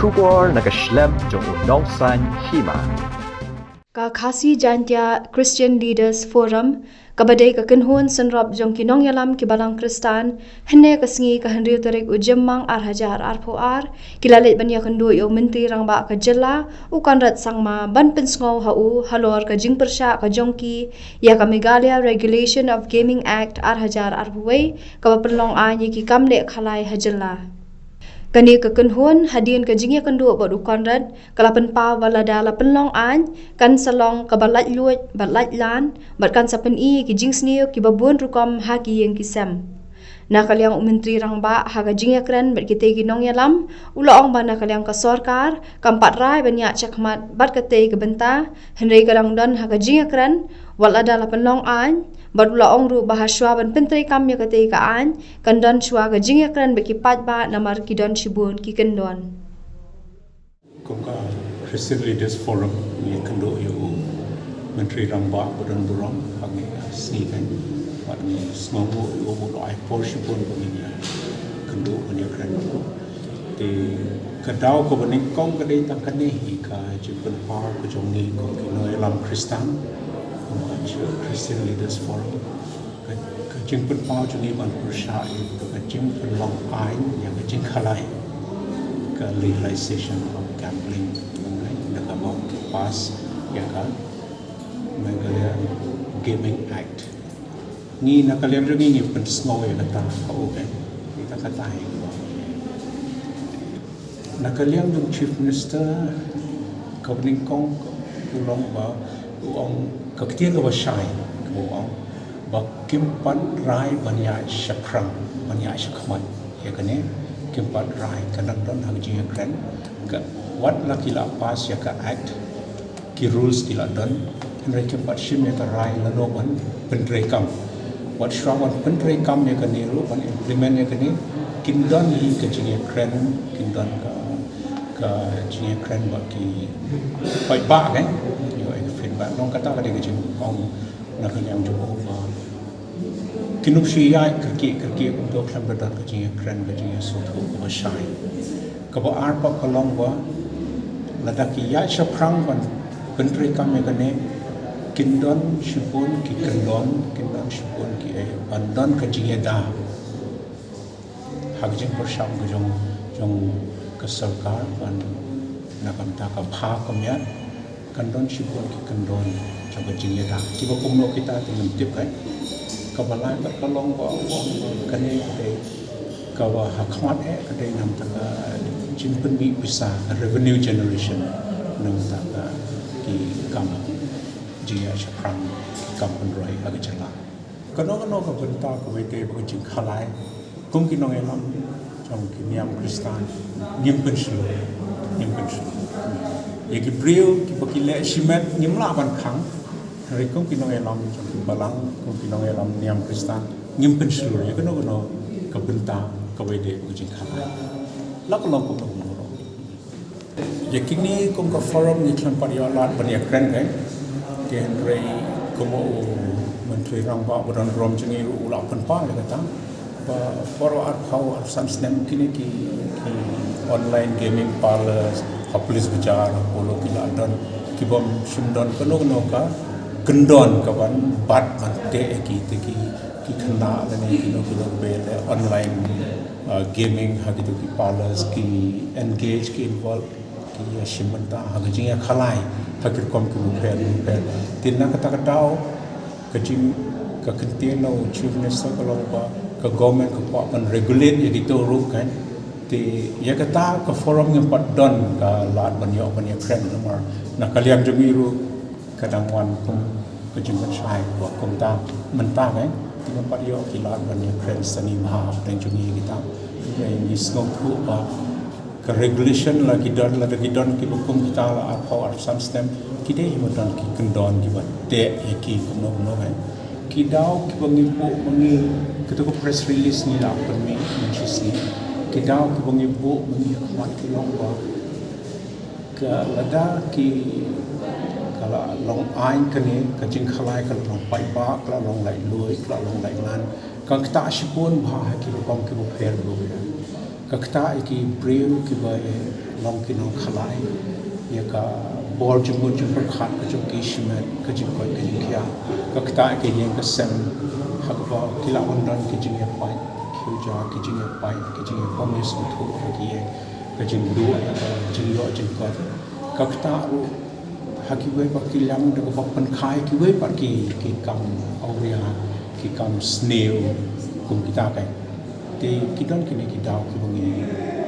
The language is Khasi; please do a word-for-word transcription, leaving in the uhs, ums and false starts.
Khubor na ka shlem jong u Nongsaiñ Hima. Ka Khasi Jaintia Christian Leaders Forum, kaba dei ka kynhun synrop jong ki nongïalam ki balang Khristan, hynne ka sngi ka hynriew tarik u Jymmang ar hajar arphew ar, ki la leit ban ïakynduh ïa u Myntri Rangbah ka jylla, u Conrad Sangma, ban pynsngew ha u halor ka jingpyrshah ka jong ki ïa ka Meghalaya Regulation of Gaming Act ar hajar arphew wei, kaba pynlong aiñ ïa ki kam leh khalai ha jylla. Kane ka kynhun, hadien ka jingïakynduh bad u Conrad, ka la pynpaw ba lada la pynlong aiñ, kan sa long kaba laitluid bad laitlan, bad kan sa pyni ïa ki jingsniew kiba bun rukom ha ki ïing ki sem. Na ka liang u Myntri Rangbah ha ka jingïakren bad kitei ki nongïalam, u la ong ba na ka liang ka sorkar kam pat rai ban ïaid shakhmat bad katei ka bynta, hynrei ka dang don ha ka jingïakren, wat lada la pynlong aiñ, bad u la ong ruh ba ha shuwa ban pyntreikam ïa katei ka aiñ, kan don shuwa ka jingïakren bad ki paidbah namar ki don shibun ki kyndon. Kum ka Christian Leaders Forum, ngi kynduh ïa u Myntri Rangbah ba don burom ha kane ka sngi kan, bad ngi sngewnguh ïa u ba u la ai por shibun ba ngin ïakynduh ban ïakren. Te ka daw kaba nyngkong ka dei tang kane hi, ka jingpynpaw ka jong ngi kum ki nongïalam Khristan, kum ka Christian Leaders Forum. Ka, ka jingpynpaw jong ngi ban pyrshah ïa ka jingpynlong aiñ ïa ka jingkhalai, ka legalization of gambling, da kaba ki pass ïa ka Meghalaya Gaming Act. Ngi na ka liang jong ngi, ngi pynsngew ïa kata ha u, kan. Ïa kata hi. Na ka liang jong Chief Minister, kaba nyngkong u long ba, u ong, ka ktien kaba shai, u ong ba kim pat rai ban ïaid shaphrang, ban ïaid shakhmat ïa kane, kim pat rai. Ka dang don ha ka jingïakren, ka, wat la ki la pass ïa ka act, ki rules ki la don, hynrei kim pat shim ïa ka rai lano ban pyntreikam. Wat shuwa ban pyntreikam ïa kane ruh, ban implement ïa kane, kin don hi ka jingïakren, kin don ka, ka jingïakren bad ki paidbah, kan, ïoh ïa ka feedback. Long kata ka dei ka jingong na ka liang jong u ba kin ym shu ïaid kyrkieh kyrkieh kumto, khlem da don ka jingïakren, ka jingïasngewthuh kaba shai. Kaba ar pat ka long ba lada ki ïaid shaphrang ban pyntreikam ïa kane, kin don shibun ki kyndon, kin don shibun ki, eh, ban don ka jingïada ha ka jingpyrshang ka jong, jong ka sorkar, ban na ka bynta ka bha ka miat, kan don shibun ki kyndon jong ka jingïada. Kiba kumno kita te ngim tip, kan. Kaba lai pat ka long ba, ba kane ka dei kaba ha khmat eh ka dei na ka bynta ka jingpynmih pisa, revenue generation, na ka bynta ki kam jingïaid shaphrang, ki kam pynroi ha ka jylla. Kano kano ka bynta kaba ïadei bad ka jingkhalai, kum ki nongïalam jong ki niam Khristan, ngim pynshlur, ngim pynshlur. Ïa ki briew kiba ki leh shimet ngim lah ban khang, hynrei kum ki nongïalam jong ki balang, kum ki nongïalam niam Khristan, ngim pynshlur ïa kano kano ka bynta kaba ïadei bad ka jingkhalai, la ka long kumno kumno ruh. Ïa kine kum ka forum ngi khlem pat ïoh lad ban ïakren, kan. Te hynrei kum u Myntri Rangbah ba don burom jong ngi ruh u la pynpaw ïa kata ba baroh arphew arphew san snem kine ki, ki online gaming parlours ha Police Bazar, ha Polo, ki la don, ki bym shym don kano kano ka kyndon kaban bat ban teh ïa ki, te ki, ki khynnah lane kino kino kiba leh online, uh, gaming ha kito ki parlours, ki engage, ki involve, ki ïashim bynta ha ka jingïakhalai ha ki rukom kiba pher kiba pher. Te na kata ka daw ka jing, ka kyntien na u Chief Minister ka long ba ka government ka kwah ban regulate ïa kito ruh, kan. Te ïa kata ka forum ngim pat don ka lad ban ïoh ban ïakren, namar na ka liang jong ngi ruh ka dang wan kum ka jingpynshai ba kumta mynta, kan, te ngim pat ïoh ki lad ban ïakren sani bha hapdeng jong ngi kita. Ngi sngewthuh ba ka regulation la ki don, lada ki don kiba kum kita la arphew arphew san snem, ki dei hi ba don ki kyndon kiba teh ïa ki kumno kumno, kan. Ki daw kiba ngi buh ma ngi, kito ka press release ngi la pynmih mynshisngi. Ki daw kiba ngi buh ma ngi ha khmat ki long ba ka lada ki, ka la long aiñ kane, ka jingkhalai ka la long paidbah, ka la long laitluid, ka la long laitlan, kan ktah shibun bha ha ki rukom kiba pher kiba pher. Ka ktah ïa ki briew kiba, eh, nongkynnoh khalai ïa ka bor jingmut jingpyrkhat ka jong ki shimet, ka jingkoit ka jingkhiah, ka ktah ka ïeng ka sem, ha kaba ki lah ban don ki jingïapait, ki uja ki jingïapait, ki jingïapromise bthuh ha ki ïing, ka jingduh ïa ka jingïoh jingkot. Ka ktah ruh ha kiwei pat ki liang da kaba pynkhie kiwei pat ki, ki kam awria, ki kam sniew, kum kita kai. Te ki don kine ki daw kiba ngi